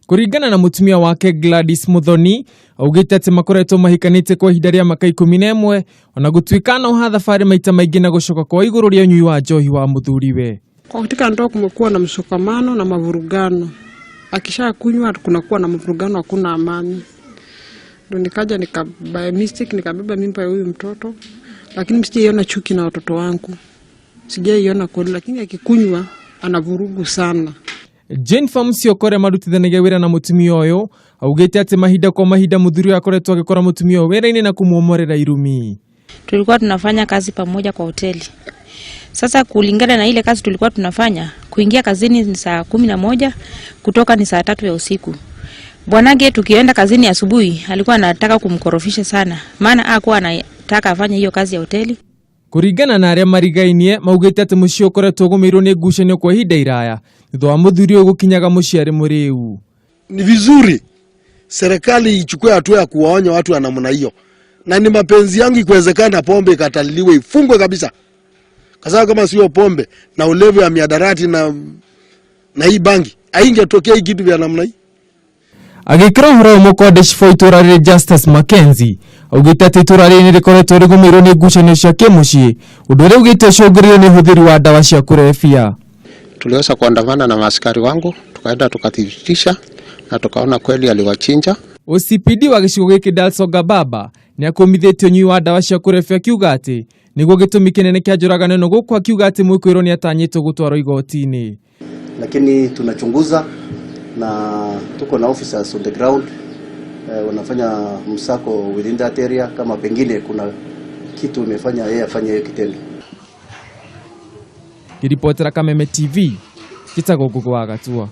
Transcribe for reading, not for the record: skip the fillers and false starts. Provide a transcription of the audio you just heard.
Kũringana na mũtumia wake Gladys Muthoni, augĩte atĩ makoretwo mahikanĩte kwa ihinda rĩa mĩaka 11, ona gũtuĩka no ha thabarĩ maita maingĩ na gũcoka kwa igũrũ rĩa ũnyui wa njohi wa mũthuriwe. Kwa katika ndoa kumekuwa na mshikamano na mavurugano. Akisha kunywa kunakuwa na mavurugano, hakuna amani. Ndio nikaja nika by mistake nikabeba mimba ya huyu mtoto, lakini sijaiona chuki na watoto wangu. Sijaiona kweli, lakini akikunywa anavurugu sana. Jennifer Musyoka ũrĩa marutithanagia wĩra na mũtumia ũyũ augĩte atĩ mahinda kwa mahinda mũthuri ũyũ akoretwo agĩkora mũtumia ũyũ wĩra-inĩ na kũmuomorera irumi. Tulikuwa tunafanya kazi pamoja kwa hoteli. Sasa kulingana na ile kazi tulikuwa tunafanya, kuingia kazini ni saa 11, kutoka ni saa 3 ya usiku. Bwanake tukienda kazini asubuhi alikuwa anataka kumkorofisha sana, maana hakuwa anataka afanye hiyo kazi ya hoteli. Kũringana na arĩa marigainie, maugĩte atĩ mũciĩ ũkoretwo ũgũmĩirwo nĩ ngucanio kwa ihinda iraya thutha wa mũthuri ũyũ gũkinyaga mũciĩ arĩ mũrĩu. Ni vizuri serikali ichukue hatua ya kuwaonya watu wa namna hiyo, na ni mapenzi yangu ikiwezekana pombe ikataliwe, ifungwe kabisa, kwa sababu kama sio pombe na ulevi wa mihadarati na hii bangi, haingetokea hii kitu vya namna hii. Agĩkĩra ũhoro ũyũ mũkonde, cibũ wa itũra rĩrĩ Justus Mackenzie augĩte atĩ itũra rĩrĩ nĩrĩkoretwo rĩgũmĩirwo nĩ ngucanio cia kĩmũciĩ, ũndũ ũrĩa augĩte ũcũngĩrĩirio nĩ ũhũthĩri wa ndawa cia kũrebia. Tuliweza kuandamana na maaskari wangu, tukaenda tukathibitisha na tukaona kweli aliwachinja. OCPD wa gĩcigo gĩkĩ Dalso Baba nĩ akũmithĩtie ũnyui wa ndawa cia kũrebia, akiuga atĩ nĩguo gĩtũmi kĩnene kĩa njũragano ĩno gũkũ, akiuga atĩ mwĩkũĩrwo nĩ atanyĩtwo gũtwarwo igoti-inĩ. Lakini tunachunguza na tuko na officers on the ground, wanafanya msako within that area kama pengine kuna kitu imefanya yeye afanye hiyo kitendo. Ngĩribotera Kameme TV, njĩtagwo Ngũgĩ wa Gatua.